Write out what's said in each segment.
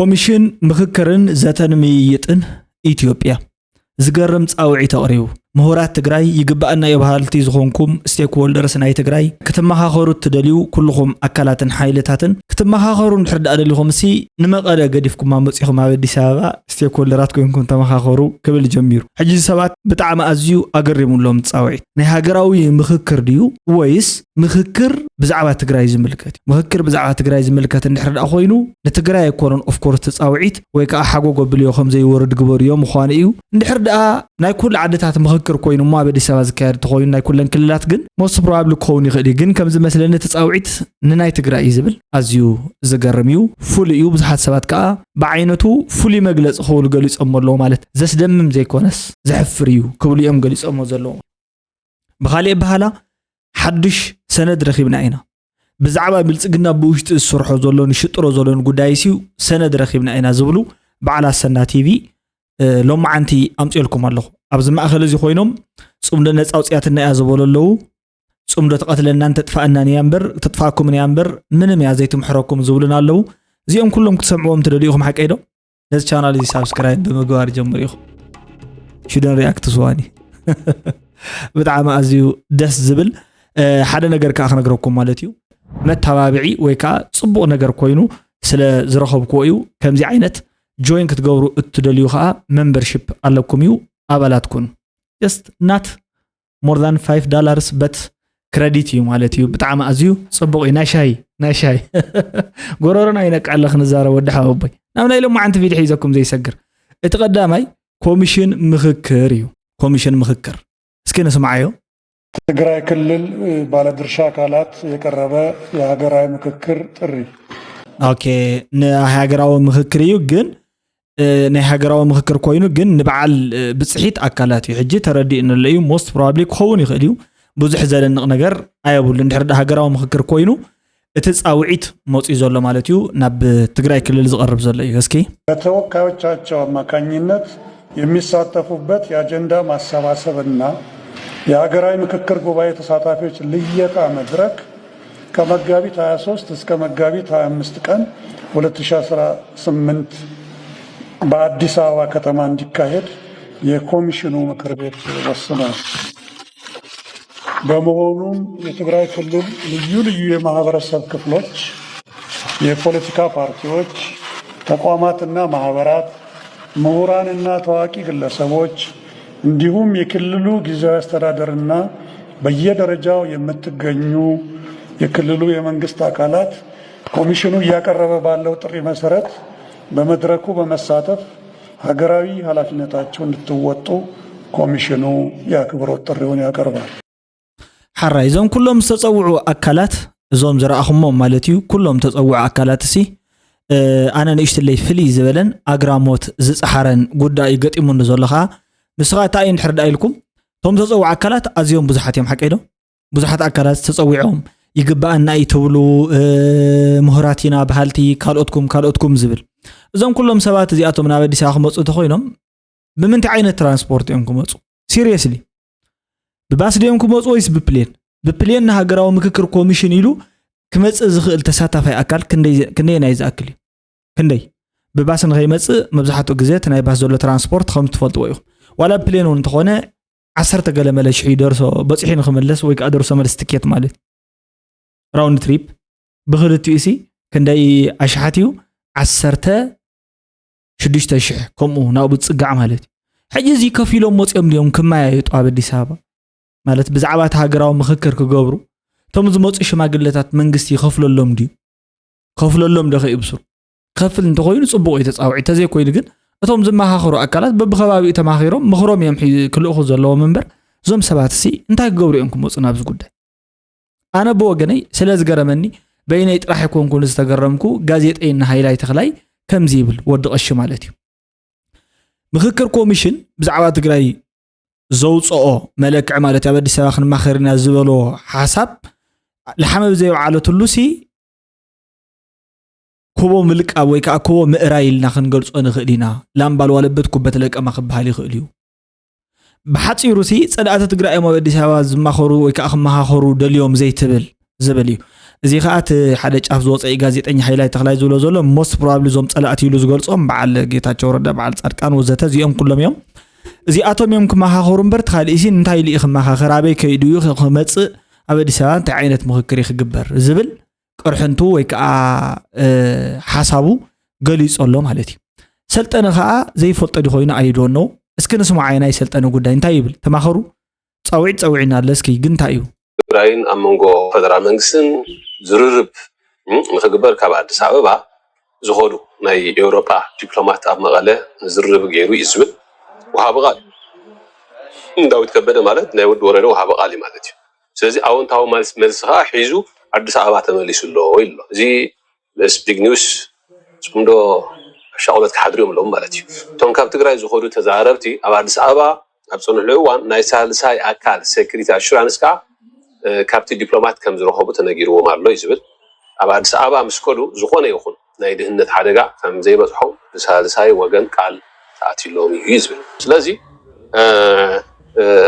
ኮሚሽን ምኽክርን ዘተን ምይይጥን ኢትዮጵያ ዝገርም ጻውዒት ኣቕሪቡ። ምሁራት ትግራይ፣ ይግባኣና እዩ በሃልቲ ዝኾንኩም ስቴክሆልደርስ ናይ ትግራይ፣ ክትመኻኸሩ እትደልዩ ኩልኹም ኣካላትን ሓይልታትን ክትመኻኸሩ እንድሕር ደኣ ደሊኹም ሲ ንመቐለ ገዲፍኩማ መጺኹም ኣብ ኣዲስ ኣበባ ስቴክሆልደራት ኮይንኩም ተመኻኸሩ ክብል ጀሚሩ። ሕጂ ሰባት ብጣዕሚ ኣዝዩ ኣገሪሙሎም ጻውዒት። ናይ ሃገራዊ ምኽክር ድዩ ወይስ ምኽክር ብዛዕባ ትግራይ ዝምልከት እዩ? ምኽክር ብዛዕባ ትግራይ ዝምልከት እንድሕር ደኣ ኮይኑ ንትግራይ ኣይኮነን ኦፍኮርስ ተጻውዒት ወይ ከዓ ሓጎ ጎብልዮ ከም ዘይወርድ ግበርዮ ምዃኑ እዩ። እንድሕር ደኣ ናይ ኩሉ ዓድታት ምኽክር ኮይኑ እሞ ኣብ ኣዲስ ኣበባ ዝካየድ ተኾይኑ ናይ ኩለን ክልላት ግን ሞስት ፕሮባብሊ ክኸውን ይኽእል እዩ። ግን ከም ዝመስለኒ ተጻውዒት ንናይ ትግራይ እዩ ዝብል ኣዝዩ ዝገርም እዩ። ፍሉይ እዩ። ብዙሓት ሰባት ከዓ ብዓይነቱ ፍሉይ መግለፂ ክብሉ ገሊፆም ኣለዉ። ማለት ዘስደምም ዘይኮነስ ዘሕፍር እዩ ክብሉ እዮም ገሊፆሞ ዘለዉ። ብኻሊእ ኣበሃላ ሓዱሽ ሰነድ ረኺብና ኢና። ብዛዕባ ብልፅግና ብውሽጢ ዝስርሖ ዘሎን ሽጥሮ ዘሎን ጉዳይ ሲዩ ሰነድ ረኺብና ኢና ዝብሉ በዓል ኣሰና ቲቪ ሎማዓንቲ ኣምፅኦልኩም ኣለኹ። ኣብዚ ማእኸል እዚ ኮይኖም ፅምዶ ነፃ ኣውፅያትና እያ ዝበሉ ኣለዉ። ፅምዶ ትቐትለናን ተጥፋእናን እያ እምበር ተጥፋእኩምን እያ እምበር ምንም እያ ዘይትምሕረኩም ዝብሉን ኣለዉ። እዚኦም ኩሎም ክትሰምዕዎም ትደልዩ ኢኹም ሓቀይ ዶ? ነዚ ቻናል እዚ ሳብስክራይብ ብምግባር ጀምሩ ኢኹም። ሽደን ሪያክት ስዋኒ ብጣዕሚ ኣዝዩ ደስ ዝብል ሓደ ነገር ከዓ ክነግረኩም ማለት እዩ። መተባብዒ ወይ ከዓ ፅቡቕ ነገር ኮይኑ ስለ ዝረኸብክዎ እዩ። ከምዚ ዓይነት ጆይን ክትገብሩ እትደልዩ ከዓ መንበርሽፕ ኣለኩም እዩ። ኣባላት ኩኑ። ጀስት ናት more than five dollars but ክረዲት እዩ ማለት እዩ። ብጣዕሚ ኣዝዩ ፅቡቕ እዩ። ናይ ሻሂ ናይ ሻሂ ጎረሮና ይነቅዐለ ክንዛረብ ወዲ ሓወቦይ ናብ ናይ ሎማዓንቲ ቪድዮ ሒዘኩም ዘይሰግር። እቲ ቀዳማይ ኮሚሽን ምኽክር እዩ። ኮሚሽን ምኽክር እስኪ ንስማዓዮ። ትግራይ ክልል ባለድርሻ አካላት የቀረበ የሀገራዊ ምክክር ጥሪ። ኦኬ፣ ንሃገራዊ ምኽክር እዩ ግን ናይ ሃገራዊ ምኽክር ኮይኑ ግን ንበዓል ብፅሒት ኣካላት እዩ ሕጂ ተረዲእንሎ እዩ። ሞስት ፕሮባብሊ ክኸውን ይኽእል እዩ። ብዙሕ ዘደንቕ ነገር ኣየብሉ። እንድሕር ሃገራዊ ምኽክር ኮይኑ እቲ ፃውዒት መፅኡ ዘሎ ማለት እዩ ናብ ትግራይ ክልል ዝቐርብ ዘሎ እዩ። እስኪ በተወካዮቻቸው አማካኝነት የሚሳተፉበት የአጀንዳ ማሰባሰብና የሀገራዊ ምክክር ጉባኤ ተሳታፊዎች ልየታ መድረክ ከመጋቢት ሃያ ሦስት እስከ መጋቢት ሃያ አምስት ቀን ሁለት ሺህ አስራ ስምንት በአዲስ አበባ ከተማ እንዲካሄድ የኮሚሽኑ ምክር ቤት ወስኗል። በመሆኑም የትግራይ ክልል ልዩ ልዩ የማህበረሰብ ክፍሎች፣ የፖለቲካ ፓርቲዎች፣ ተቋማትና ማህበራት፣ ምሁራንና ታዋቂ ግለሰቦች እንዲሁም የክልሉ ጊዜያዊ አስተዳደርና በየደረጃው የምትገኙ የክልሉ የመንግስት አካላት ኮሚሽኑ እያቀረበ ባለው ጥሪ መሰረት በመድረኩ በመሳተፍ ሀገራዊ ኃላፊነታቸውን እንድትወጡ ኮሚሽኑ የአክብሮት ጥሪውን ያቀርባል። ሓራይ እዞም ኩሎም ዝተፀውዑ ኣካላት እዞም ዝረኣኹሞም ማለት እዩ። ኩሎም ተፀውዑ ኣካላት እሲ ኣነ ንእሽትለይ ፍልይ ዝበለን ኣግራሞት ዝፀሓረን ጉዳይ ገጢሙኒ ዘሎ ከዓ ንስኻ እንታይ እዩ እንድሕር ደኣ ኢልኩም እቶም ተፀውዑ ኣካላት ኣዝዮም ብዙሓት እዮም። ሓቀይ ዶ? ብዙሓት ኣካላት ተፀዊዖም ይግባኣና እዩ ትብሉ ምሁራት ኢና በሃልቲ ካልኦትኩም ካልኦትኩም ዝብል እዞም ኩሎም ሰባት እዚኣቶም ናብ ኣዲስ ኣበባ ክመፁ እንተኮይኖም ብምንታይ ዓይነት ትራንስፖርት እዮም ክመፁ? ሲሪየስሊ ብባስ ድዮም ክመፁ ወይስ ብፕሌን? ብፕሌን ንሃገራዊ ምክክር ኮሚሽን ኢሉ ክመፅእ ዝኽእል ተሳታፋይ ኣካል ክንደይ- ክንደየናይ ዝኣክል እዩ? ክንደይ? ብባስ ንኸይመፅእ መብዛሕትኡ ግዜ እቲ ናይ ባስ ዘሎ ትራንስፖርት ከም ትፈልጥዎ ኢኹም። ዋላ ብፕሌን እውን እንተኾነ ዓሰርተ ገለ መለ ሽሕ እዩ ደርሶ በፂሑ ንክምለስ ወይ ከዓ ደርሶ መልስ ትኬት ማለት ራውንድ ትሪፕ ብክልቲኡ ሲ ክንደይ ኣሽሓት እዩ? ዓሰርተ ሽዱሽተ ሽሕ ከምኡ ናብኡ ዝፅጋዕ ማለት እዩ። ሕጂ እዚ ከፊሎም መፂኦም ድዮም ክመያየጡ ኣብ ኣዲስ ኣበባ ማለት ብዛዕባ እቲ ሃገራዊ ምክክር ክገብሩ እቶም ዝመፁ ሽማግለታት መንግስቲ ይኸፍለሎም ድዩ? ከፍለሎም ዶ ከይብስሩ? ከፍል እንተኮይኑ ፅቡቅ እዩ ተፃውዒት፣ ተዘይኮይኑ ግን እቶም ዝመኻኸሩ ኣካላት በብከባቢኡ ተማኺሮም ምኽሮም እዮም ሒ- ክልእኹ ዘለዎም እምበር እዞም ሰባት ሲ እንታይ ክገብሩ እዮም ክመፁ ናብዚ ጉዳይ? ኣነ ብወገነይ ስለ ዝገረመኒ በይነይ ጥራሕ ኣይኮንኩን ዝተገረምኩ፣ ጋዜጠይና ሃይላይ ተኽላይ ከምዚ ይብል፣ ወዲ ቀሺ ማለት እዩ። ምኽክር ኮሚሽን ብዛዕባ ትግራይ ዘውፅኦ መለክዒ ማለት ኣብ ኣዲስ ኣበባ ክንማኸር ኢና ዝበሎ ሓሳብ ላሓመ ብዘይበዓለትሉ ሲ ኩቦ ምልቃብ ወይ ከዓ ኩቦ ምእራይ ኢልና ክንገልፆ ንኽእል ኢና። ላምባል ዋለበት ኩበት ለቀማ ክበሃል ይኽእል እዩ። ብሓፂሩ ሲ ፀላእቲ ትግራይ እዮም ኣብ ኣዲስ ኣበባ ዝማኸሩ ወይ ከዓ ክመኻኸሩ ደልዮም ዘይትብል ዝብል እዩ። እዚ ከዓ እቲ ሓደ ጫፍ ዝወፀ እዩ። ጋዜጠኛ ሃይላይ ተኽላይ ዝብሎ ዘሎ most probably እዞም ፀላእቲ ኢሉ ዝገልፆም በዓል ጌታቸው ረዳ፣ በዓል ፃድቃን ወዘተ እዚኦም ኩሎም እዮም። እዚኣቶም እዮም ክመኻኸሩ እምበር እቲ ካልእ ሲ እንታይ ኢሉ እዩ ክመኻኸር፣ ኣበይ ከይዱ እዩ ክመፅእ፣ ኣብ ኣዲስ ኣበባ እንታይ ዓይነት ምኽክር እዩ ክግበር ዝብል ቅርሕንቱ ወይ ከዓ ሓሳቡ ገሊፁ ኣሎ ማለት እዩ። ሰልጠነ ከዓ ዘይፈልጦ ዲ ኮይኑ ኣይድወኖ። እስኪ ንስማዓይ ናይ ሰልጠነ ጉዳይ እንታይ ይብል? ተማኸሩ። ፃውዒት ፀውዒና ኣሎ። እስኪ ግን እንታይ እዩ? ትግራይን ኣብ መንጎ ፈደራል መንግስትን ዝርርብ ንክግበር ካብ ኣዲስ ኣበባ ዝኸዱ ናይ ኤውሮጳ ዲፕሎማት ኣብ መቐለ ዝርርብ ገይሩ እዩ ዝብል ወሃቢ ቃል ዳዊት ከበደ ማለት ናይ ወዲ ወረደ ወሃቢ ቃል እዩ ማለት እዩ። ስለዚ ኣወንታዊ መልሲ ከዓ ሒዙ ኣዲስ ኣበባ ተመሊሱ ኣሎ ኢሉ ኣሎ። እዚ ስፕሊግ ኒውስ ጽምዶ ኣሻቕሎት ክሓድሩ እዮም ኣለዎም ማለት እዩ። እቶም ካብ ትግራይ ዝኸዱ ተዛረብቲ ኣብ ኣዲስ ኣበባ ኣብ ጽንሕሉ እዋን ናይ ሳልሳይ ኣካል ሴኩሪቲ ኣሹራንስ ከዓ ካብቲ ዲፕሎማት ከም ዝረኸቡ ተነጊርዎም ኣሎ እዩ ዝብል። ኣብ ኣዲስ ኣበባ ምስ ከዱ ዝኾነ ይኹን ናይ ድህነት ሓደጋ ከም ዘይበፅሖም ብሳልሳይ ወገን ቃል ተኣትዩሎም እዩ እዩ ዝብል። ስለዚ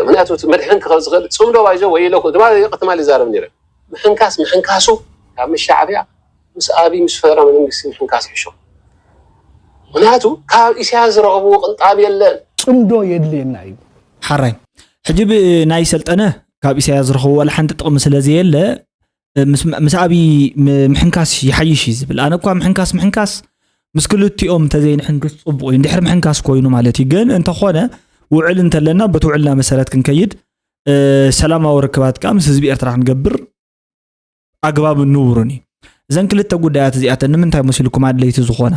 ምክንያቱ መድሕን ክኸ ዝኽእል ጽምዶ ባይዞ ወይ ኢለኩ ድማ ይቕትማል ይዛረብ ነይረ። ምሕንካስ ምሕንካሱ ካብ ምስ ሻዕብያ ምስ ኣብይ ምስ ፈደራል መንግስቲ ምሕንካስ ይሕሾ። ምክንያቱ ካብ ኢሳያስ ዝረኸብዎ ቅንጣብ የለን። ጽምዶ የድልየና እዩ። ሓራይ ሕጂ ብናይ ሰልጠነ ካብ ኢሳያስ ዝረኸቡ ዋላ ሓንቲ ጥቕሚ ስለ ዘየለ ምስ ኣብይ ምሕንካስ ይሓይሽ እዩ ዝብል። ኣነ እኳ ምሕንካስ ምሕንካስ ምስ ክልቲኦም እንተዘይንሕንክስ ፅቡቅ እዩ፣ እንድሕር ምሕንካስ ኮይኑ ማለት እዩ። ግን እንተኾነ ውዕል እንተለና በቲ ውዕልና መሰረት ክንከይድ ሰላማዊ ርክባት ከዓ ምስ ህዝቢ ኤርትራ ክንገብር ኣግባብን ንቡርን እዩ። እዘን ክልተ ጉዳያት እዚኣተን ንምንታይ መሲልኩም ኣድለይቲ ዝኾና?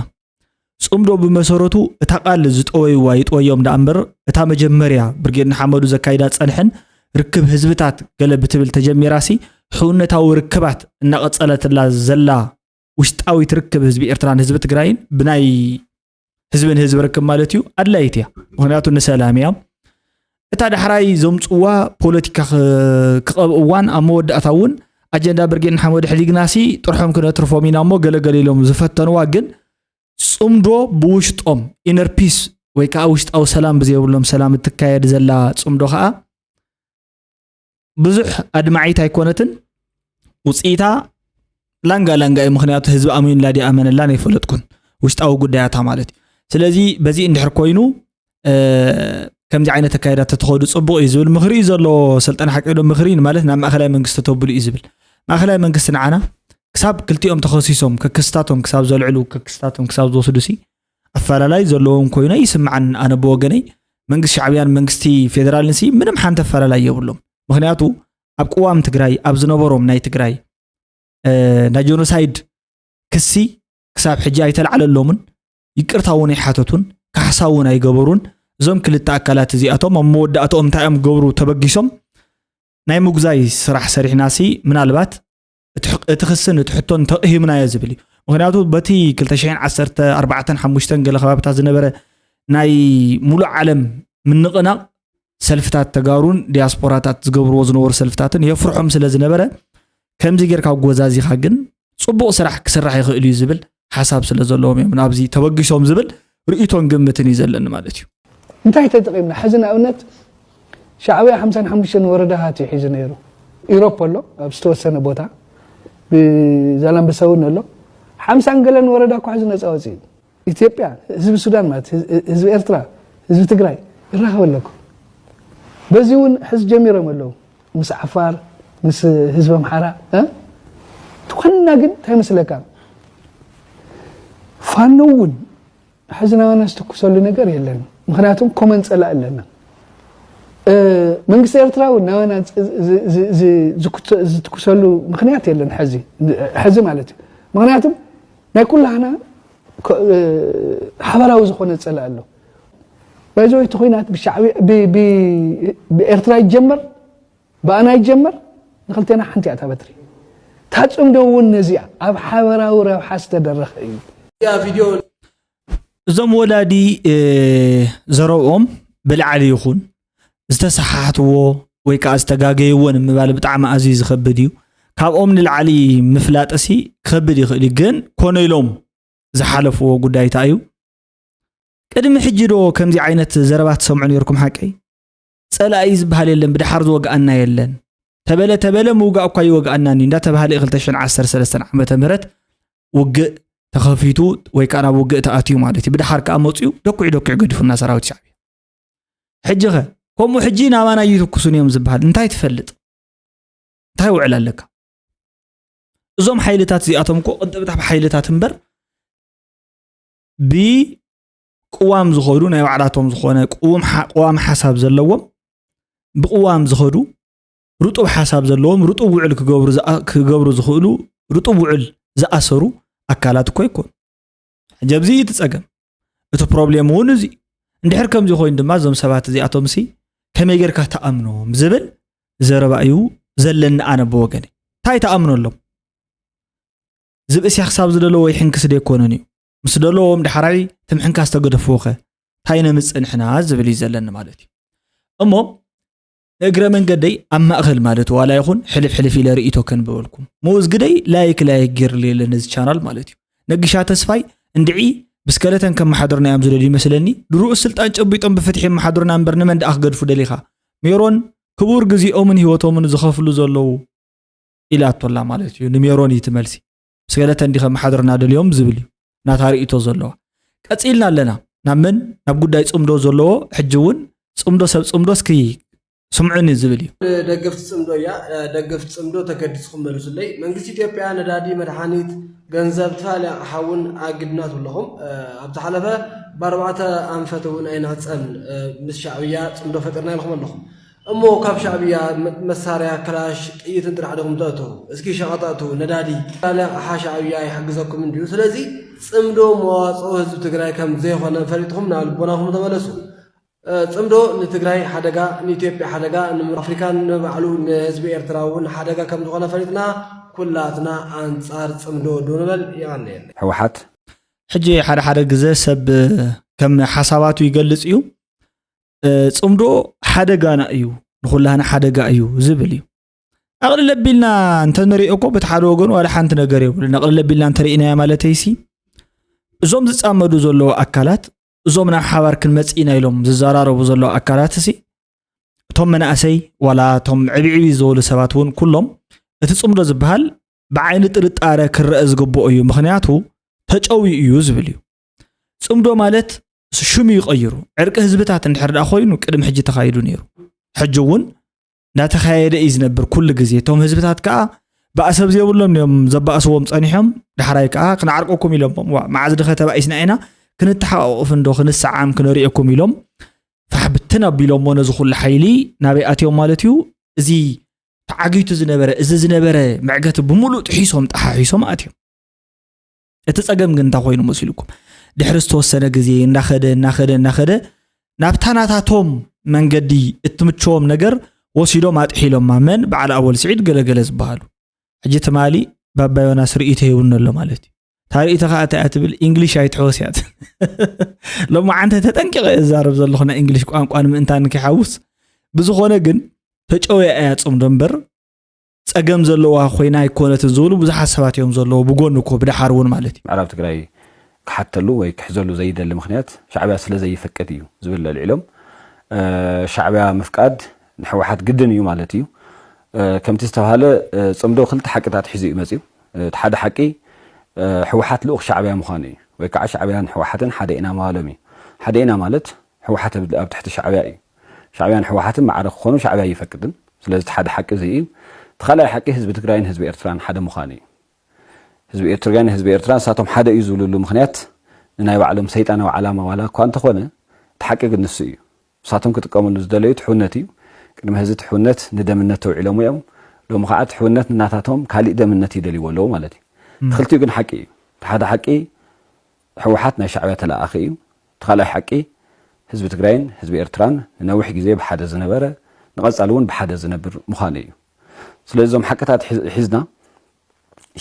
ጽምዶ ብመሰረቱ እታ ቃል ዝጠወይዋ ይጥወዮም ደኣ እምበር እታ መጀመርያ ብርጌድ ንሓመዱ ዘካይዳ ጸንሐን ርክብ ህዝብታት ገለ ብትብል ተጀሚራሲ ሕውነታዊ ርክባት እናቐጸለትላ ዘላ ውሽጣዊት ርክብ ህዝቢ ኤርትራን ህዝቢ ትግራይን ብናይ ህዝብን ህዝቢ ርክብ ማለት እዩ ኣድላይት እያ። ምክንያቱ ንሰላም እያ። እታ ዳሕራይ ዘምፅዋ ፖለቲካ ክቐብእዋን ኣብ መወዳእታ እውን ኣጀንዳ ብርጌድ ንሓመዱ ሕዲግናሲ ጥርሖም ክነትርፎም ኢና እሞ ገለገለ ኢሎም ዝፈተንዋ ግን ጽምዶ ብውሽጦም ኢነር ፒስ ወይ ከዓ ውሽጣዊ ሰላም ብዘይብሎም ሰላም እትካየድ ዘላ ጽምዶ ከዓ ብዙሕ ኣድማዒት ኣይኮነትን። ውፅኢታ ላንጋ ላንጋ እዩ። ምክንያቱ ህዝቢ ኣሚኑላ ዲኣ ኣመነላን ኣይፈለጥኩን ውሽጣዊ ጉዳያታ ማለት እዩ። ስለዚ በዚ እንድሕር ኮይኑ ከምዚ ዓይነት ኣካይዳ ተተኸዱ ፅቡቅ እዩ ዝብል ምክሪ እዩ ዘሎ። ሰልጠነ ሓቂ ዶ ምክሪ ማለት ናብ ማእከላይ መንግስቲ ተብሉ እዩ ዝብል። ማእከላይ መንግስቲ ንዓና ክሳብ ክልቲኦም ተኸሲሶም ከክስታቶም ክሳብ ዘልዕሉ ከክስታቶም ክሳብ ዝወስዱ ሲ ኣፈላላይ ዘለዎም ኮይኑ ይስምዓን። ኣነ ብወገነይ መንግስቲ ሻዕብያን መንግስቲ ፌደራልን ሲ ምንም ሓንቲ ኣፈላላይ የብሎም። ምክንያቱ ኣብ ቅዋም ትግራይ ኣብ ዝነበሮም ናይ ትግራይ ናይ ጀኖሳይድ ክሲ ክሳብ ሕጂ ኣይተላዕለሎምን። ይቅርታ እውን ኣይሓተቱን፣ ካሕሳ እውን ኣይገበሩን። እዞም ክልተ ኣካላት እዚኣቶም ኣብ መወዳእትኦም እንታይ እዮም ክገብሩ ተበጊሶም ናይ ምጉዛይ ስራሕ ሰሪሕናሲ ምናልባት እቲ ክስን እቲ ሕቶን ተቕሂምናዮ ዝብል እዩ። ምክንያቱ በቲ ክልተ ሽሕን ዓሰርተ ኣርባዕተን ሓሙሽተን ገለ ከባብታት ዝነበረ ናይ ሙሉእ ዓለም ምንቕናቕ ሰልፍታት ተጋሩን ዲያስፖራታት ዝገብርዎ ዝነበሩ ሰልፍታትን የፍርሖም ስለ ዝነበረ ከምዚ ጌርካ ጎዛዚኻ ግን ፅቡቕ ስራሕ ክስራሕ ይኽእል እዩ ዝብል ሓሳብ ስለ ዘለዎም እዮም ናብዚ ተበጊሶም ዝብል ርእይቶን ግምትን እዩ ዘለኒ ማለት እዩ። እንታይ ተጠቒምና? ሕዚ ንኣብነት ሻዕብያ ሓምሳን ሓሙሽተን ወረዳታት እዩ ሒዙ ነይሩ። ኢሮፕ ኣሎ ኣብ ዝተወሰነ ቦታ ብዛላምበሳ እውን ኣሎ። ሓምሳን ገለን ወረዳ እኳ ሕዚ ነፃ ወፂኡ። ኢትዮጵያ ህዝቢ ሱዳን ማለት ህዝቢ ኤርትራ ህዝቢ ትግራይ ይራኸብ ኣለኩ። በዚ እውን ሕዚ ጀሚሮም ኣለዉ ምስ ዓፋር ምስ ህዝቢ ኣምሓራ እ ትኾንና ግን እንታይ መስለካ ፋኖ እውን ሕዚ ናባና ዝትኩሰሉ ነገር የለን። ምክንያቱም ኮመን ፀላእ ኣለና። መንግስቲ ኤርትራ እውን ናባና ዝትኩሰሉ ምክንያት የለን ሕዚ ማለት እዩ። ምክንያቱም ናይ ኩላህና ሓበራዊ ዝኾነ ፀላእ ኣሎ። ባይዘወይ እቲ ኩናት ብሻዕቢ ብኤርትራ ይጀመር ብኣና ይጀመር ንክልቴና ሓንቲ እያ እታ በትሪ። እታ ፅምዶ እውን ነዚኣ ኣብ ሓበራዊ ረብሓ ዝተደረኸ እዩ። እዞም ወላዲ ዘረብኦም ብላዕሊ ይኹን ዝተሰሓሕትዎ ወይ ከዓ ዝተጋገይዎ ንምባል ብጣዕሚ ኣዝዩ ዝኸብድ እዩ። ካብኦም ንላዕሊ ምፍላጥሲ ክኸብድ ይኽእል እዩ። ግን ኮነ ኢሎም ዝሓለፍዎ ጉዳይ እንታይ እዩ? ቅድሚ ሕጂ ዶ ከምዚ ዓይነት ዘረባ ትሰምዑ ነይርኩም? ሓቀይ ፀላኢ ዝበሃል የለን፣ ብድሓር ዝወግኣና የለን። ተበለ ተበለ ምውጋእ እኳ ይወግኣናኒ እንዳተባሃለ እዩ ክልተ ሽሕን ዓሰርተ ሰለስተን ዓመተ ምህረት ውግእ ተኸፊቱ ወይ ከዓ ናብ ውግእ ተኣትዩ ማለት እዩ። ብድሓር ከዓ መፅኡ ደኩዒ ደኩዒ ገዲፉና ሰራዊት ሻዕብያ። ሕጂ ኸ ከምኡ ሕጂ ናባና ይትኩሱን እዮም ዝበሃል እንታይ ትፈልጥ? እንታይ ውዕል ኣለካ? እዞም ሓይልታት እዚኣቶም እኮ ቅንጥብጣብ ሓይልታት እምበር ብቅዋም ዝኸዱ ናይ ባዕላቶም ዝኾነ ቅውም ሓ- ቅዋም ሓሳብ ዘለዎም ብቅዋም ዝኸዱ ርጡብ ሓሳብ ዘለዎም ርጡብ ውዕል ክገብሩ ዝኣ- ክገብሩ ዝኽእሉ ርጡብ ውዕል ዝኣሰሩ ኣካላት እኮ ይኮኑ። ሕጂ ኣብዚ እዩ እቲ ጸገም። እቲ ፕሮብሌም እውን እዚ እንድሕር ከምዚ ኮይኑ ድማ እዞም ሰባት እዚኣቶም ሲ ከመይ ጌርካ ተኣምኖም ዝብል ዘረባ እዩ ዘለኒ ኣነ ብወገነይ። እንታይ ተኣምነሎም? ዝብእስያ ክሳብ ዝደለዎ ይሕንክስ ዶ ኣይኮነን እዩ? ምስ ደለዎም ዳሕራይ ትምሕንካስ ተገደፍዎ ኸ እንታይ ነምጽእ ንሕና ዝብል እዩ ዘለኒ ማለት እዩ። እሞ ንእግረ መንገደይ ኣብ ማእኸል ማለት ዋላ ይኹን ሕልፍ ሕልፍ ኢለ ርእይቶ ከንብበልኩም ምኡዝ ግደይ ላይክ ላይክ ጌርልየ ነዚ ቻናል ማለት እዩ። ነግሻ ተስፋይ እንድዒ ብስከለተን ከመሓድሩና እዮም ዝደልዩ ይመስለኒ። ድሩኡ ስልጣን ጨቢጦም ብፍትሒ የመሓድሩና እምበር ንመን ደኣ ክገድፉ ደሊኻ? ሜሮን ክቡር ግዜኦምን ህይወቶምን ዝኸፍሉ ዘለዉ ኢላቶላ ማለት እዩ። ንሜሮን እዩ እቲ መልሲ። ብስከለተን ዲኸ መሓድርና ደልዮም ዝብል እዩ ናታ ርእይቶ ዘለዋ። ቀጺልና ኣለና ናብ መን ናብ ጉዳይ ጽምዶ ዘለዎ ሕጂ እውን ጽምዶ ሰብ ጽምዶ እስኪ ስምዑኒ ዝብል እዩ። ደገፍቲ ጽምዶ እያ ደገፍቲ ጽምዶ ተገዲስኩም መልሱለይ። መንግስቲ ኢትዮጵያ ነዳዲ፣ መድሓኒት፣ ገንዘብ፣ ዝተፈላለዩ ኣቕሓ እውን ኣግድናቱ ኣለኹም። ኣብ ዝሓለፈ ብኣርባዕተ ኣንፈት እውን ኣይንዕፀን ምስ ሻዕብያ ጽምዶ ፈጢርና ኢልኹም ኣለኹም። እሞ ካብ ሻዕብያ መሳርያ ክላሽ ጥይትን ጥራሕ ዲኹም ተእትዉ? እስኪ ሸቐጥ ኣእትዉ፣ ነዳዲ፣ ካልእ ኣቕሓ ሻዕብያ ኣይሕግዘኩምን ድዩ? ስለዚ ጽምዶ መዋፅኦ ህዝቢ ትግራይ ከም ዘይኾነ ፈሊጥኹም ናብ ልቦናኹም ተመለሱ። ጽምዶ ንትግራይ ሓደጋ፣ ንኢትዮጵያ ሓደጋ፣ ንኣፍሪካን ንባዕሉ ንህዝቢ ኤርትራ እውን ሓደጋ ከም ዝኾነ ፈሊጥና ኩላትና ኣንፃር ጽምዶ ዶ ንበል። የቐንየለይ። ህወሓት ሕጂ ሓደ ሓደ ግዘ ሰብ ከም ሓሳባቱ ይገልፅ እዩ። ጽምዶ ሓደጋና እዩ፣ ንኹላህና ሓደጋ እዩ ዝብል እዩ። ኣቕልል ኣቢልና እንተንሪኦ እኮ በቲ ሓደ ወገን ዋላ ሓንቲ ነገር የብሉን። ኣቕልል ኣቢልና እንተርኢናዮ ማለተይሲ እዞም ዝፃመዱ ዘለዉ ኣካላት እዞም ናብ ሓባር ክንመፅእ ኢና ኢሎም ዝዘራረቡ ዘለዉ ኣካላት ሲ እቶም መናእሰይ ዋላ እቶም ዕብዕቢ ዝበሉ ሰባት እውን ኩሎም እቲ ፅምዶ ዝበሃል ብዓይኒ ጥርጣረ ክረአ ዝግብኦ እዩ። ምኽንያቱ ተጨውዩ እዩ ዝብል እዩ። ፅምዶ ማለት ሽሙ ይቐይሩ። ዕርቂ ህዝብታት እንድሕር ደኣ ኮይኑ ቅድሚ ሕጂ ተኻይዱ ነይሩ። ሕጂ እውን እንዳተኻየደ እዩ ዝነብር ኩሉ ግዜ። እቶም ህዝብታት ከዓ ባእሲ ኣብ ዘይብሎም እዮም ዘባእስዎም ፀኒሖም። ዳሕራይ ከዓ ክንዓርቀኩም ኢሎሞም። ዋ መዓዝ ድኸ ተባኢስና ኢና ክንተሓቋቆፍ እንዶ ክንሰዓም ክነርእየኩም ኢሎም ፋሕ ብትን ኣቢሎሞ ነዚ ኩሉ ሓይሊ ናበይ ኣትዮም ማለት እዩ። እዚ ተዓጊቱ ዝነበረ እዚ ዝነበረ መዕገቲ ብምሉእ ጥሒሶም ጠሓሒሶም ኣትዮም። እቲ ጸገም ግን እንታይ ኮይኑ መሲልኩም? ድሕሪ ዝተወሰነ ግዜ እናኸደ እናኸደ እናኸደ ናብታ ናታቶም መንገዲ እትምቸዎም ነገር ወሲዶም ኣጥሒሎማ። መን? በዓል ኣወል ስዒድ ገለገለ ዝበሃሉ። ሕጂ ትማሊ ባባ ዮናስ ርእይቶ ሂቡኒ ኣሎ ማለት እዩ። እታ ርእይቶ ከዓ እንታይ እያ ትብል? ኢንግሊሽ ኣይትሕወስ እያ ትብል። ሎማዓንቲ ተጠንቂቐ እየ ዝዛረብ ዘለኹ ናይ ኢንግሊሽ ቋንቋ ንምእንታን ከይሓውስ። ብዝኾነ ግን ተጨውያ እያ ጽምዶ እምበር ጸገም ዘለዋ ኮይና ኣይኮነትን ዝብሉ ብዙሓት ሰባት እዮም ዘለዉ ብጎኒ እኮ ብደሓር እውን ማለት እዩ። ምዕራብ ትግራይ ክሓተሉ ወይ ክሕዘሉ ዘይደሊ ምኽንያት ሻዕብያ ስለ ዘይፈቅድ እዩ ዝብል ኣልዒሎም። ሻዕብያ ምፍቃድ ንሕወሓት ግድን እዩ ማለት እዩ። ከምቲ ዝተባሃለ ፅምዶ ክልተ ሓቅታት ሒዙ እዩ መፅዩ። እቲ ሓደ ሓቂ ሕወሓት ልኡኽ ሻዕብያ ምዃኑ እዩ። ወይ ከዓ ሻዕብያን ሕወሓትን ሓደ ኢና ምባሎም እዩ። ሓደ ኢና ማለት ሕወሓት ኣብ ኣብ ትሕቲ ሻዕብያ እዩ። ሻዕብያን ሕወሓትን ማዕረ ክኾኑ ሻዕብያ ኣይፈቅድን። ስለዚ እቲ ሓደ ሓቂ እዚ እዩ። እቲ ካልኣይ ሓቂ ህዝቢ ትግራይን ህዝቢ ኤርትራን ሓደ ምዃኑ እዩ። ህዝቢ ኤርትራን ህዝቢ ኤርትራ ንሳቶም ሓደ እዩ ዝብልሉ ምኽንያት ንናይ ባዕሎም ሰይጣናዊ ዓላማ ዋላ እኳ እንተኾነ እቲ ሓቂ ግን ንሱ እዩ። ንሳቶም ክጥቀምሉ ዝደለዩ ትሕውነት እዩ። ቅድሚ ሕዚ ትሕውነት ንደምነት ተውዒሎሞ እዮም። ሎሚ ከዓ ትሕውነት ንናታቶም ካሊእ ደምነት ይደልይዎ ኣለዉ ማለት እዩ። እቲ ክልቲኡ ግን ሓቂ እዩ። እቲ ሓደ ሓቂ ህወሓት ናይ ሻዕብያ ተለኣኣኺ እዩ። እቲ ካልኣይ ሓቂ ህዝቢ ትግራይን ህዝቢ ኤርትራን ንነዊሕ ግዜ ብሓደ ዝነበረ ንቐፃሊ እውን ብሓደ ዝነብር ምዃኑ እዩ። ስለዚ እዞም ሓቅታት ሒዝ- ሒዝና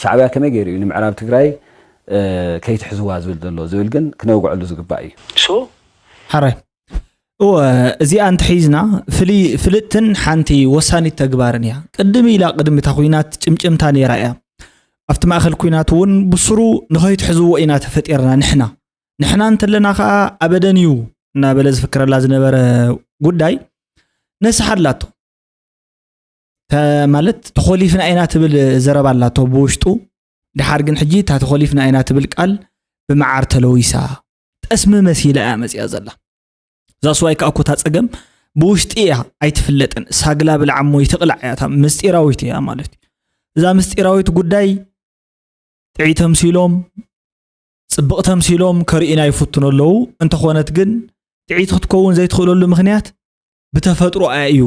ሻዕብያ ከመይ ገይሩ እዩ ንምዕራብ ትግራይ እ፣ ከይትሕዝዋ ዝብል ዘሎ ዝብል ግን ክነውግዐሉ ዝግባእ እዩ። ሶ ሓራይ እወ እዚኣ እንተሒዝና ፍሊ- ፍልጥትን ሓንቲ ወሳኒት ተግባርን እያ። ቅድም ኢላ ቅድሚ እታ ኩናት ጭምጭምታ ነይራ እያ። ኣብቲ ማእኸል ኩናት እውን ብስሩ ንኸይትሕዝዎ ኢና ተፈጢርና ንሕና ንሕና እንተለና ከዓ ኣበደን እዩ እናበለ ዝፍክረላ ዝነበረ ጉዳይ ነስሓላቶ። ማለት ተኾሊፍና ኢና ትብል ዘረባ ኣላቶ ብውሽጡ። ድሓር ግን ሕጂ እታ ተኾሊፍና ኢና ትብል ቃል ብመዓር ተለዊሳ፣ ጠስሚ መሲላ እያ መፅያ ዘላ። እዛ ስዋይ ከዓ እኮ እታ ፀገም ብውሽጢ እያ፣ ኣይትፍለጥን። ሳግላ ብልዓሞ ይትቕላዕ እያ፣ እታ ምስጢራዊት እያ ማለት እዩ። እዛ ምስጢራዊት ጉዳይ ጥዒ ተምሲሎም፣ ፅብቕ ተምሲሎም ከርእዩና ይፍትኑ ኣለዉ። እንተኾነት ግን ጥዒት ክትከውን ዘይትኽእለሉ ምኽንያት ብተፈጥሮ እዩ።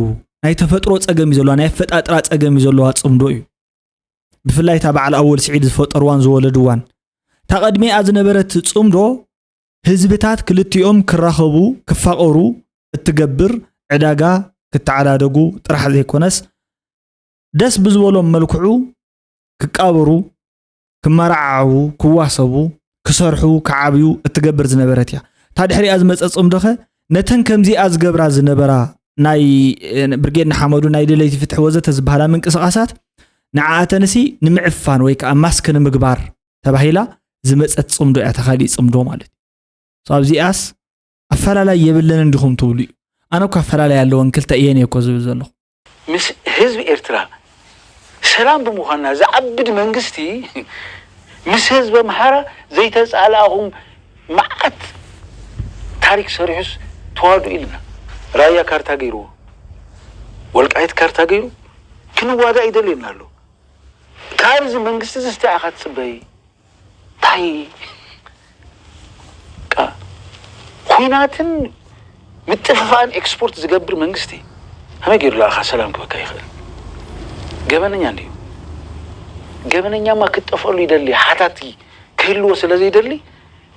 ናይ ተፈጥሮ ፀገም እዩ ዘለዋ፣ ናይ ኣፈጣጥራ ፀገም እዩ ዘለዋ ፅምዶ እዩ። ብፍላይ እታ በዓል ኣወል ስዒድ ዝፈጠርዋን ዝወለድዋን፣ እታ ቀድሚኣ ዝነበረት ፅምዶ ህዝብታት ክልቲኦም ክራኸቡ ክፋቐሩ እትገብር፣ ዕዳጋ ክተዓዳደጉ ጥራሕ ዘይኮነስ ደስ ብዝበሎም መልክዑ ክቃበሩ፣ ክመራዓዓዉ፣ ክዋሰቡ፣ ክሰርሑ፣ ክዓብዩ እትገብር ዝነበረት እያ። እታ ድሕሪኣ ዝመፀ ፅምዶኸ ነተን ከምዚኣ ዝገብራ ዝነበራ ናይ ብርጌድ ንሓመዱ፣ ናይ ደለይቲ ፍትሒ ወዘተ ዝበሃላ ምንቅስቓሳት ንዓኣተንሲ ንምዕፋን ወይ ከዓ ማስክ ንምግባር ተባሂላ ዝመፀት ፅምዶ እያ፣ ተኻሊእ ፅምዶ ማለት እዩ። ኣብዚኣስ ኣፈላላይ የብለንን ዲኹም ትብሉ እዩ። ኣነ እኮ ኣፈላላይ ኣለወን ክልተ እየን እየ እኮ ዝብል ዘለኹ። ምስ ህዝቢ ኤርትራ ሰላም ብምዃንና ዝዓብድ መንግስቲ ምስ ህዝቢ ኣምሓራ ዘይተፃላእኹም መዓት ታሪክ ሰሪሑስ ተዋዱ ኢልና። ራያ ካርታ ገይርዎ፣ ወልቃይት ካርታ ገይሩ ክንዋዳእ ይደልየና ኣሎ። ካብዚ መንግስቲ እዚ እንታይ ኢኻ ትፅበይ? እንታይ ኩናትን ምጥፍፋእን ኤክስፖርት ዝገብር መንግስቲ ከመይ ገይሩ ለኣኻ ሰላም ክበካ ይኽእል? ገበነኛ እንድዩ። ገበነኛማ ክትጠፍአሉ ይደሊ። ሓታቲ ክህልዎ ስለ ዘይደሊ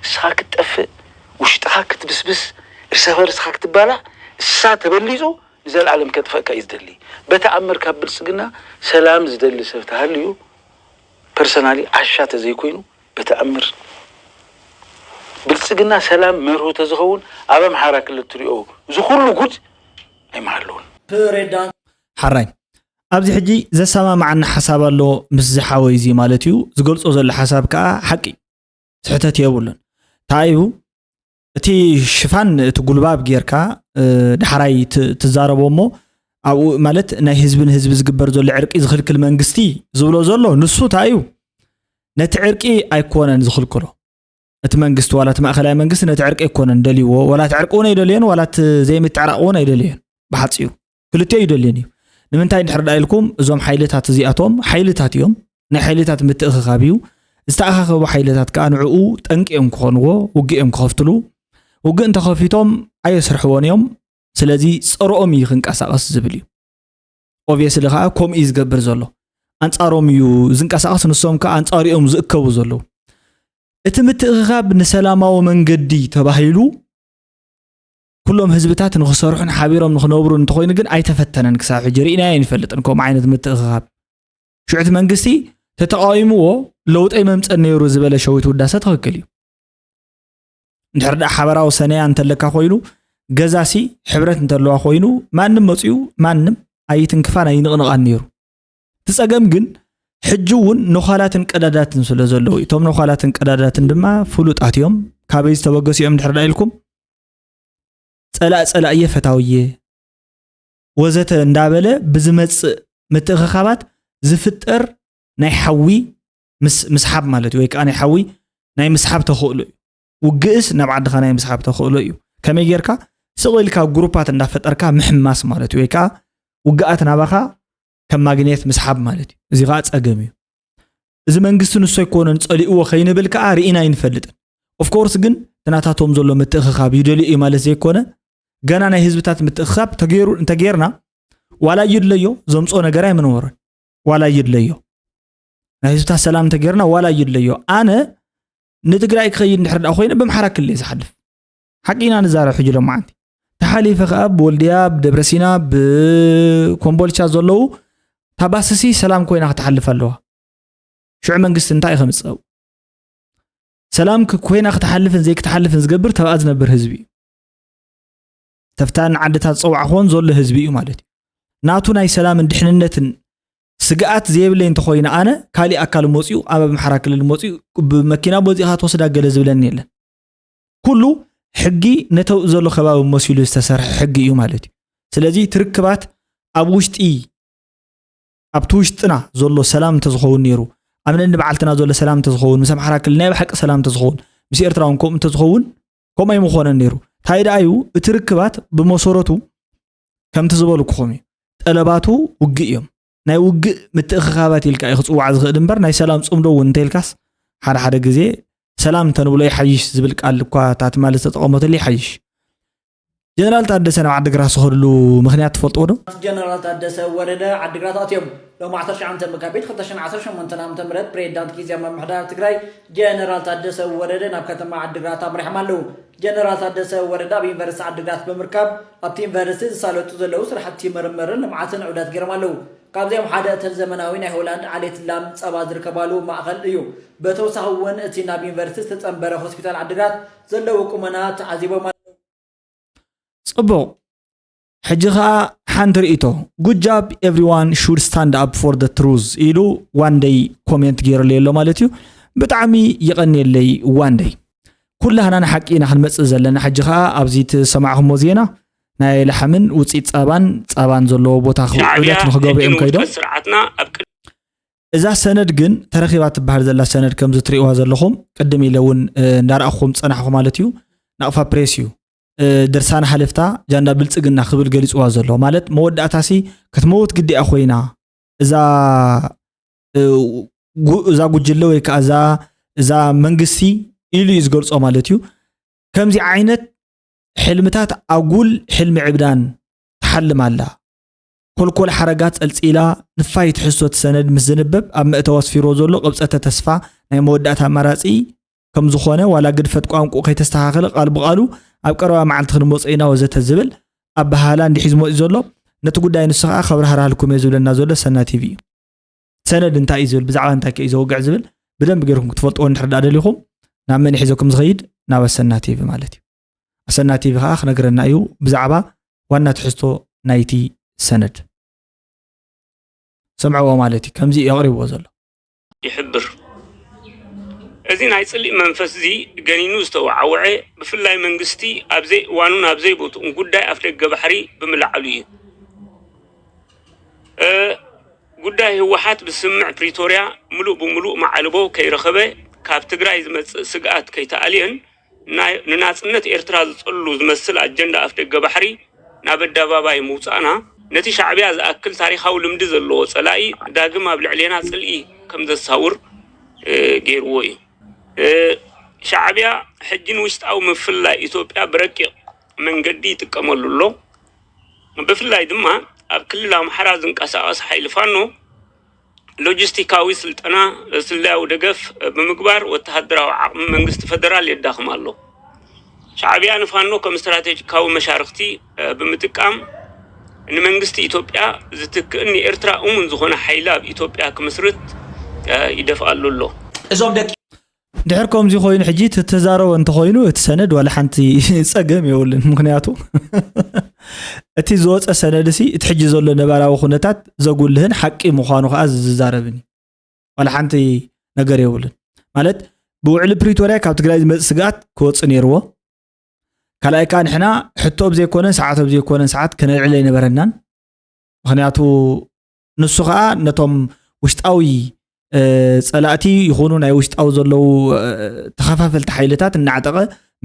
ንስኻ ክትጠፍእ፣ ውሽጥኻ ክትብስብስ፣ እርሰ በርስኻ ክትባላዕ፣ እሳ ተበሊፁ ንዘለኣለም ከጥፈእካ እዩ ዝደሊ። በተኣምር ካብ ብልፅግና ሰላም ዝደሊ ሰብ ተሃልዩ ፐርሰናሊ ዓሻ ተዘይኮይኑ በተኣምር ብልፅግና ሰላም መርሁ ተዝኸውን ኣብ ኣምሓራ ክልል ትሪኦ እዚ ኩሉ ጉድ ኣይምሃለውን። ፕሬዳንት ሓራይ ኣብዚ ሕጂ ዘሰማማዓኒ ሓሳብ ኣሎ ምስ ዝሓወይ እዚ ማለት እዩ ዝገልፆ ዘሎ ሓሳብ ከዓ ሓቂ ስሕተት የብሉን። እንታይ እዩ እቲ ሽፋን እቲ ጉልባብ ጌርካ ዳሕራይ ትዛረቦ እሞ ኣብኡ ማለት ናይ ህዝቢ ንህዝቢ ዝግበር ዘሎ ዕርቂ ዝኽልክል መንግስቲ ዝብሎ ዘሎ ንሱ እንታይ እዩ ነቲ ዕርቂ ኣይኮነን ዝኽልክሎ እቲ መንግስቲ ዋላ እቲ ማእኸላይ መንግስቲ ነቲ ዕርቂ ኣይኮነን ደልይዎ ዋላ እቲ ዕርቂ እውን ኣይደልዮን ዋላ እቲ ዘይምትዕራቕ እውን ኣይደልዮን ብሓፂሩ ክልቲኦ ይደልየን እዩ ንምንታይ እንድሕር ዳ ኢልኩም እዞም ሓይልታት እዚኣቶም ሓይልታት እዮም ናይ ሓይልታት ምትእኽኻብ እዩ ዝተኣኻኸቡ ሓይልታት ከዓ ንዕኡ ጠንቂ እዮም ክኾንዎ ውግእ እዮም ክኸፍትሉ ውግእ እንተኸፊቶም ኣየስርሕዎን እዮም ስለዚ ፀረኦም እዩ ክንቀሳቐስ ዝብል እዩ obviously ከዓ ከምኡ እዩ ዝገብር ዘሎ ኣንፃሮም እዩ ዝንቀሳቐስ ንሶም ከዓ ኣንፃሪኦም ዝእከቡ ዘለዉ እቲ ምትእኽኻብ ንሰላማዊ መንገዲ ተባሂሉ ኩሎም ህዝብታት ንክሰርሑን ሓቢሮም ንክነብሩ እንተኮይኑ ግን ኣይተፈተነን ክሳብ ሕጂ ርኢናዮ ኣይንፈልጥን ከምኡ ዓይነት ምትእኽኻብ ሽዑ እቲ መንግስቲ ተተቃዊምዎ ለውጢ መምፀእ ነይሩ ዝበለ ሸዊት ውዳሰ ትኽክል እዩ እንድሕር ደኣ ሓበራዊ ሰነያ እንተለካ ኮይኑ ገዛሲ ሕብረት እንተለዋ ኮይኑ ማንም መፅኡ ማንም ኣይትንክፋን ኣይንቕንቓን ነይሩ እቲ ፀገም ግን ሕጂ እውን ነዃላትን ቀዳዳትን ስለ ዘለዉ እቶም ነዃላትን ቀዳዳትን ድማ ፍሉጣት እዮም ካበይ ዝተበገሱ እዮም እንድሕር ደኣ ኢልኩም ፀላእ ፀላእየ ፈታውየ ወዘተ እንዳበለ ብዝመፅእ ምትእኽኻባት ዝፍጠር ናይ ሓዊ ምስሓብ ማለት እዩ ወይ ከዓ ናይ ሓዊ ናይ ምስሓብ ተኽእሎ እዩ ውግእስ ናብ ዓድኻ ናይ ምስሓብ ተኽእሎ እዩ ከመይ ጌርካ ስቕ ኢልካ ግሩፓት እንዳፈጠርካ ምሕማስ ማለት እዩ ወይ ከዓ ውግኣት ናባኻ ከም ማግኔት ምስሓብ ማለት እዩ እዚ ከዓ ፀገም እዩ እዚ መንግስቲ ንሱ ኣይኮነን ፀሊእዎ ከይንብል ከዓ ርኢና ኣይንፈልጥን ኦፍኮርስ ግን ትናታቶም ዘሎ ምትእኽኻብ ይደልዩ እዩ ማለት ዘይኮነ ገና ናይ ህዝብታት ምትእኽኻብ ተገይሩ እንተገይርና ዋላ ይድለዮ ዘምፅኦ ነገር ኣይምነበረን ዋላ ይድለዮ ናይ ህዝብታት ሰላም እንተገይርና ዋላ ይድለዮ ኣነ ንትግራይ ክኸይድ እንድሕር ዳ ኮይነ ብምሓራ ክልል ዝሓልፍ ሓቂ ኢና ንዛረብ ሕጂ ሎማዓንቲ ተሓሊፈ ከዓ ብወልድያ ብደብረሲና ብኮምቦልቻ ዘለዉ ታባስሲ ሰላም ኮይና ክትሓልፍ ኣለዋ ሽዑ መንግስቲ እንታይ ከምፅእ ሰላም ኮይና ክትሓልፍን ዘይክትሓልፍን ዝገብር ተብኣ ዝነብር ህዝቢ እዩ ተፍታን ዓድታት ፀዋዕ ክኾን ዘሎ ህዝቢ እዩ ማለት እዩ ናቱ ናይ ሰላምን ድሕንነትን ስግኣት ዘየብለይ እንተኮይነ ኣነ ካሊእ ኣካል መፅኡ ኣብ ኣምሓራ ክልል መፅኡ ብመኪና በዚእኻ ትወስዳ ገለ ዝብለኒ የለን ኩሉ ሕጊ ነተብኡ ዘሎ ከባቢ መሲሉ ዝተሰርሐ ሕጊ እዩ ማለት እዩ ስለዚ ትርክባት ኣብ ውሽጢ ኣብቲ ውሽጥና ዘሎ ሰላም እንተዝኸውን ነይሩ፣ ኣብ ነንባዕልትና ዘሎ ሰላም እንተዝኸውን፣ ምስ ኣምሓራ ክልል ናይ ብሓቂ ሰላም እንተዝኸውን፣ ምስ ኤርትራ እውን ከምኡ እንተዝኸውን፣ ከምኡ ኣይምኾነን ነይሩ። እንታይ ደኣ እዩ እቲ ርክባት ብመሰረቱ ከምቲ ዝበልኩኹም እዩ። ጠለባቱ ውግእ እዮም። ናይ ውግእ ምትእኽኻባት ኢልካ እዩ ክጽዋዕ ዝኽእል እምበር ናይ ሰላም ጽምዶ እውን እንተኢልካስ ሓደ ሓደ ግዜ ሰላም እንተንብሎ ይሓይሽ ዝብል ቃል እኳ እታ ትማሊ ዝተጠቐመትሉ ይሓይሽ። ጀነራል ታደሰ ናብ ዓዲግራት ዝኸድሉ ምኽንያት ትፈልጥዎ ዶ? ጀነራል ታደሰ ወረደ ዓዲግራት ኣትዮም። ሎም ዓሰርተ ትሽዓተ መጋቢት ክልተ ሽሕን ዓሰርተ ሸሞንተን ዓመተ ምህረት ፕሬዝዳንት ጊዜያዊ ምምሕዳር ትግራይ ጀነራል ታደሰ ወረደ ናብ ከተማ ዓዲግራት ኣምሪሖም ኣለዉ። ጀነራል ታደሰ ወረደ ኣብ ዩኒቨርሲቲ ዓዲግራት ብምርካብ ኣብቲ ዩኒቨርሲቲ ዝሳለጡ ዘለዉ ስራሕቲ ምርምርን ልምዓትን ዑደት ገይሮም ኣለዉ። ካብዚኦም ሓደ እተን ዘመናዊ ናይ ሆላንድ ዓሌት ላም ጸባ ዝርከባሉ ማእኸል እዩ። ብተወሳኺ እውን እቲ ናብ ዩኒቨርሲቲ ዝተጸንበረ ሆስፒታል ዓዲግራት ዘለዉ ቁመና ተዓዚቦም ኣለዉ። ጽቡቕ። ሕጂ ኸኣ ሓንቲ ርእይቶ፣ good job, everyone should stand up for the truth ኢሉ ዋንደይ ኮሜንት ገይሩለይ ኣሎ ማለት እዩ። ብጣዕሚ የቐንየለይ ዋንደይ። ኩላህና ንሓቂ ኢና ክንመጽእ ዘለና። ሕጂ ኸኣ ኣብዚ ትሰማዕኹሞ ዜና ናይ ላሕምን ውፅኢት ፃባን ፃባን ዘለዎ ቦታ ክውዕለት ንክገብሩ እዮም ከይዶም። እዛ ሰነድ ግን ተረኺባ ትበሃል ዘላ ሰነድ ከምዚ ትርእይዋ ዘለኹም ቅድም ኢለ እውን እንዳረኣኹም ፀናሕኹ ማለት እዩ። ናቕፋ ፕሬስ እዩ ድርሳን ሓለፍታ ጃንዳ ብልፅግና ክብል ገሊፅዋ ዘሎ። ማለት መወዳእታሲ ክትመውት ግዲኣ ኮይና እዛ እዛ ጉጅለ ወይ ከዓ እዛ መንግስቲ ኢሉ እዩ ዝገልፆ ማለት እዩ። ከምዚ ዓይነት ሕልምታት ኣጉል ሕልሚ ዕብዳን ትሓልም ኣላ። ኮልኮል ሓረጋ ፀልፂላ ንፋይ ትሕዝቶ እቲ ሰነድ ምስ ዝንበብ ኣብ መእተዊ ኣስፊርዎ ዘሎ ቅብፀተ ተስፋ ናይ መወዳእታ ኣማራፂ ከም ዝኾነ ዋላ ግድፈት ቋንቁኡ ከይተስተኻኸለ ቃል ብቓሉ ኣብ ቀረባ መዓልቲ ክንመፆ ኢና ወዘተ ዝብል ኣበሃህላ እንዲሕ እዩ ዝመፅእ ዘሎ። ነቲ ጉዳይ ንሱ ከዓ ከብራህርሃልኩም እየ ዝብለና ዘሎ ሰና ቲቪ እዩ። ሰነድ እንታይ እዩ ዝብል ብዛዕባ እንታይ ከ እዩ ዘውግዕ ዝብል ብደንብ ገይርኩም ክትፈልጥዎ እንድሕር ደኣ ደሊኹም ናብ መን ሒዘኩም ዝኸይድ ናብ ኣሰና ቲቪ ማለት እዩ። ኣሰና ቲቪ ከዓ ክነግረና እዩ ብዛዕባ ዋና ትሕዝቶ ናይቲ ሰነድ። ሰምዕዎ ማለት እዩ። ከምዚ እዩ ኣቕሪብዎ ዘሎ። ይሕብር። እዚ ናይ ጽልኢ መንፈስ እዚ ገኒኑ ዝተወዓወዐ ብፍላይ መንግስቲ ኣብ ዘይእዋኑን ኣብ ዘይቦትኡን ጉዳይ ኣፍደገ ባሕሪ ብምልዓሉ እዩ። ጉዳይ ህወሓት ብስምምዕ ፕሪቶርያ ምሉእ ብምሉእ መዓልቦ ከይረኸበ ካብ ትግራይ ዝመጽእ ስግኣት ከይተኣልየን ንናጽነት ኤርትራ ዝጸሉ ዝመስል ኣጀንዳ ኣፍደገ ባሕሪ ናብ ኣደባባይ ምውጻእና፣ ነቲ ሻዕብያ ዝኣክል ታሪኻዊ ልምዲ ዘለዎ ጸላኢ ዳግም ኣብ ልዕሌና ጽልኢ ከም ዘሳውር ገይርዎ እዩ። ሻዕብያ ሕጂ ንውሽጣዊ ምፍልላይ ኢትዮጵያ ብረቂቕ መንገዲ ይጥቀመሉ ኣሎ። ብፍላይ ድማ ኣብ ክልል ኣምሓራ ዝንቀሳቐስ ሓይሊ ፋኖ ሎጂስቲካዊ ስልጠና፣ ስለያዊ ደገፍ ብምግባር ወተሃደራዊ ዓቕሚ መንግስቲ ፈደራል የዳኽም ኣሎ። ሻዕብያ ንፋኖ ከም ስትራቴጂካዊ መሻርኽቲ ብምጥቃም ንመንግስቲ ኢትዮጵያ ዝትክእን ንኤርትራ እሙን ዝኾነ ሓይሊ ኣብ ኢትዮጵያ ክምስርት ይደፍኣሉ ኣሎ። እዞም ደቂ ድሕር ከምዚ ኮይኑ ሕጂ እቲ ተዛረቦ እንተኮይኑ እቲ ሰነድ ዋላ ሓንቲ ፀገም የብሉን። ምክንያቱ እቲ ዝወፀ ሰነድ ሲ እቲ ሕጂ ዘሎ ነባራዊ ኩነታት ዘጉልህን ሓቂ ምኳኑ ከዓ ዝዛረብን እዩ። ዋላ ሓንቲ ነገር የብሉን። ማለት ብውዕሊ ፕሪቶርያ ካብ ትግራይ ዝመፅእ ስግኣት ክወፅእ ነይርዎ። ካልኣይ ከዓ ንሕና ሕቶ ብዘይኮነን ሰዓት ኣብዘይኮነን ሰዓት ከነልዕል ኣይነበረናን። ምክንያቱ ንሱ ከዓ ነቶም ውሽጣዊ ፀላእቲ ይኹኑ ናይ ውሽጣዊ ዘለዉ ተኸፋፈልቲ ሓይልታት እናዕጠቐ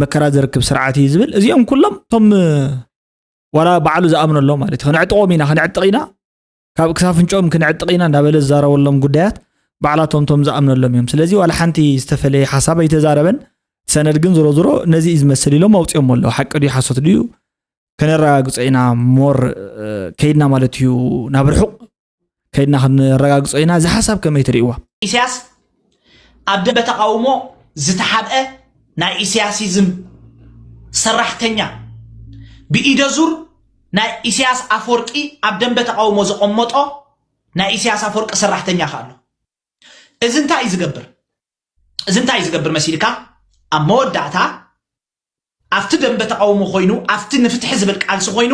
መከራ ዘርክብ ስርዓት እዩ ዝብል እዚኦም ኩሎም እቶም ዋላ ባዕሉ ዝኣምነሎም ማለት እዩ። ከነዕጥቖም ኢና፣ ከነዕጥቕ ኢና፣ ካብ ክሳብ ፍንጭኦም ክንዕጥቕ ኢና እንዳበለ ዝዛረበሎም ጉዳያት ባዕላቶም ቶም ዝኣምነሎም እዮም። ስለዚ ዋላ ሓንቲ ዝተፈለየ ሓሳብ ኣይተዛረበን። ሰነድ ግን ዝሮ ዝሮ ነዚ እዩ ዝመስል ኢሎም ኣውፅኦም ኣለዉ። ሓቂ ድዩ ሓሶት ድዩ ከነረጋግጾ ኢና። ሞር ከይድና ማለት እዩ ናብ ርሑቕ ከይድና ክንረጋግጾ ኢና። እዚ ሓሳብ ከመይ ትርእይዋ? ኢሳያስ ኣብ ደንበ ተቓውሞ ዝተሓብአ ናይ ኢሳያሲዝም ሰራሕተኛ ብኢደ ዙር ናይ ኢሳያስ ኣፈወርቂ ኣብ ደንበ ተቓውሞ ዘቐመጦ ናይ ኢሳያስ ኣፈወርቂ ሰራሕተኛ ከ ኣሎ። እዚ እንታይ እዩ ዝገብር? እዚ እንታይ እዩ ዝገብር መሲልካ? ኣብ መወዳእታ ኣብቲ ደንበ ተቓውሞ ኮይኑ ኣብቲ ንፍትሒ ዝብል ቃልሲ ኮይኑ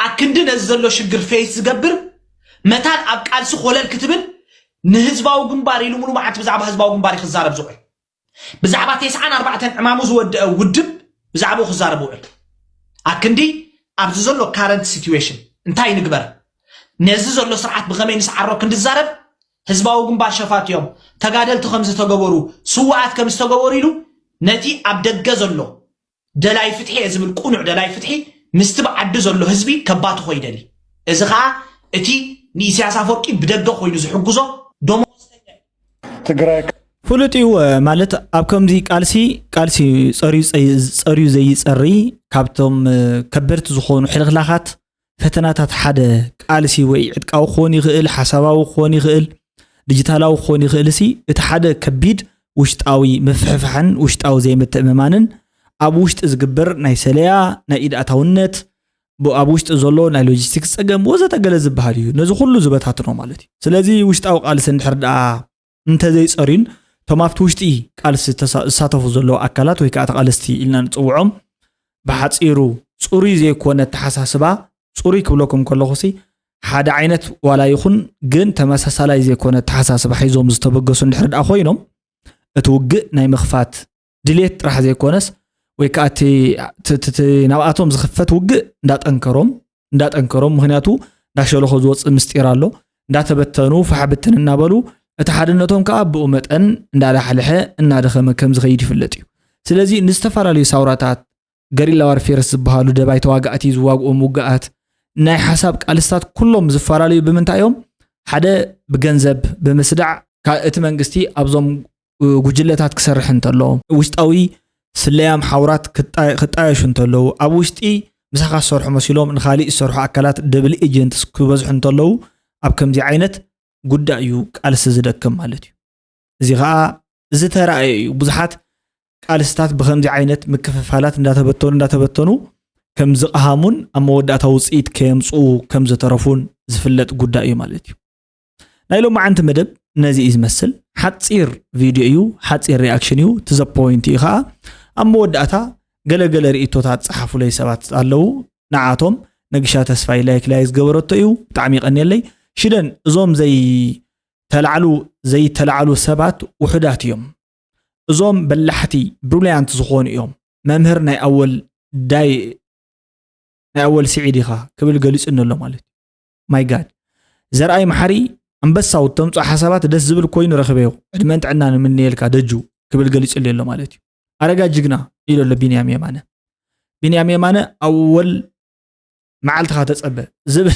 ኣክንዲ ነዚ ዘሎ ሽግር ፌስ ዝገብር መታን ኣብ ቃልሲ ኮለል ክትብል ንህዝባዊ ግንባር ኢሉ ሙሉ መዓልቲ ብዛዕባ ህዝባዊ ግንባር እዩ ክዛረብ ዝውዕል። ብዛዕባ ተስዓን ኣርባዕተን ዕማሙ ዝወደአ ውድብ ብዛዕባኡ ክዛረብ ውዕል። ኣክንዲ ኣብዚ ዘሎ ካረንት ሲትዌሽን እንታይ ንግበር? ነዚ ዘሎ ስርዓት ብኸመይ ንስዓሮ ክንድዛረብ ህዝባዊ ግንባር ሸፋት እዮም፣ ተጋደልቲ ከም ዝተገበሩ፣ ስውኣት ከም ዝተገበሩ ኢሉ ነቲ ኣብ ደገ ዘሎ ደላይ ፍትሒ እየ ዝብል ቁኑዕ ደላይ ፍትሒ ምስቲ ብዓዲ ዘሎ ህዝቢ ከባትኾ ይደሊ። እዚ ኸኣ እቲ ንኢሳያስ ኣፈወርቂ ብደገ ኮይኑ ዝሕግዞ ደሞ ትግራይ ፍሉጥ እዩ። ማለት ኣብ ከምዚ ቃልሲ ቃልሲ ጸርዩ ጸይ- ጸርዩ ዘይጸሪ ካብቶም ከበድቲ ዝኾኑ ሕልኽላኻት ፈተናታት ሓደ ቃልሲ ወይ ዕጥቃዊ ክኾን ይኽእል፣ ሓሳባዊ ክኾን ይኽእል፣ ዲጂታላዊ ክኾን ይኽእል ሲ እቲ ሓደ ከቢድ ውሽጣዊ ምፍሕፋሕን ውሽጣዊ ዘይምትእምማንን ኣብ ውሽጢ ዝግበር ናይ ሰለያ ናይ ኢድ ኣታውነት ብ- ኣብ ውሽጢ ዘሎ ናይ ሎጂስቲክስ ፀገም ወዘተ ገለ ዝበሃል እዩ ነዚ ኩሉ ዝበታትኖ ማለት እዩ። ስለዚ ውሽጣዊ ቃልሲ እንድሕር ደኣ እንተዘይፀርዩን እቶም ኣብቲ ውሽጢ ቃልሲ ተሳ- ዝሳተፉ ዘለዉ ኣካላት ወይ ከዓ ተቓለስቲ ኢልና ንፅውዖም ብሓፂሩ ፅሩይ ዘይኮነ ኣተሓሳስባ፣ ፅሩይ ክብለኩም ከለኹ ሲ ሓደ ዓይነት ዋላ ይኹን ግን ተመሳሳላይ ዘይኮነ ኣተሓሳስባ ሒዞም ዝተበገሱ እንድሕር ደኣ ኮይኖም እቲ ውግእ ናይ ምኽፋት ድሌት ጥራሕ ዘይኮነስ ወይ ከዓ እቲ እቲ- እቲ- እቲ ናብኣቶም ዝኽፈት ውግእ እንዳጠንከሮም እንዳጠንከሮም ምክንያቱ እንዳሸለኾ ዝወፅእ ምስጢር ኣሎ እንዳተበተኑ ፋሕ ብትን እናበሉ እቲ ሓድነቶም ከዓ ብኡ መጠን እንዳላሕልሐ እናደኸመ ከም ዝኸይድ ይፍለጥ እዩ። ስለዚ ንዝተፈላለዩ ሳውራታት ገሪላ ዋርፌርስ ዝበሃሉ ደባይ ተዋጋእቲ ዝዋግኦም ውግኣት ናይ ሓሳብ ቃልስታት ኩሎም ዝፈላለዩ ብምንታይ እዮም? ሓደ ብገንዘብ ብምስዳዕ ካ- እቲ መንግስቲ ኣብዞም ጉጅለታት ክሰርሕ እንተሎ ውሽጣዊ ስለያም ሓውራት ክጣ- ክጣየሹ እንተለዉ ኣብ ውሽጢ ምሳኻ ዝሰርሑ መሲሎም ንኻሊእ ዝሰርሑ ኣካላት ደብል ኤጀንትስ ክበዝሑ እንተለዉ ኣብ ከምዚ ዓይነት ጉዳይ እዩ ቃልሲ ዝደክም ማለት እዩ። እዚ ከዓ ዝተረኣየ እዩ። ብዙሓት ቃልስታት ብከምዚ ዓይነት ምክፍፋላት እንዳተበተኑ እንዳተበተኑ ከም ዝቐሃሙን ኣብ መወዳእታ ውፅኢት ከየምፅኡ ከም ዝተረፉን ዝፍለጥ ጉዳይ እዩ ማለት እዩ። ናይ ሎማዓንቲ መደብ ነዚ እዩ ዝመስል። ሓፂር ቪድዮ እዩ፣ ሓፂር ሪኣክሽን እዩ፣ to the point እዩ ከዓ። ኣብ መወዳእታ ገለገለ ርእቶታት ፀሓፉለይ ሰባት ኣለዉ። ንዓቶም ነግሻ ተስፋይ ላይክ ላይ ዝገበረቶ እዩ፣ ብጣዕሚ ይቐንየለይ። ሽደን እዞም ዘይተላዕሉ ዘይተላዕሉ ሰባት ውሑዳት እዮም። እዞም በላሕቲ ብሪሊያንት ዝኾኑ እዮም። መምህር ናይ ኣወል ዳይ ናይ ኣወል ስዒድ ኢኻ ክብል ገሊጹኒ ኣሎ ማለት እዩ። ማይ ጋድ ዘርኣይ መሓሪ ኣንበሳው ተምፅኦ ሓሳባት ደስ ዝብል ኮይኑ ረኽበዮ ዕድመን ጥዕናን ንምንየልካ ደጁ ክብል ገሊጹለይ ኣሎ ማለት እዩ። ኣረጋ ጅግና ኢሉ ኣሎ ቢንያም የማነ። ቢንያም የማነ ኣወል መዓልትኻ ተጸበ ዝብል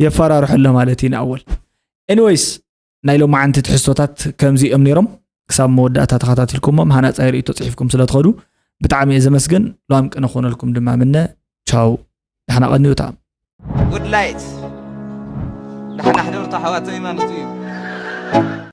የፈራርሑ ኣሎ ማለት እዩ ንኣወል። ኤኒወይስ ናይ ሎማዓንቲ ትሕዝቶታት ከምዚኦም ነይሮም። ክሳብ መወዳእታ ተኸታቲልኩሞም ሃናጻይ ርእይቶ ጽሒፍኩም ስለ ትኸዱ ብጣዕሚ እየ ዘመስግን። ሎም ቅነ ክኾነልኩም ድማ ምነ። ቻው፣ ዳሕና ቀንዩ። ጣም ጉድ ላይት ዳሕና ሕደርቱ ኣሕዋተይ ማለት እዩ።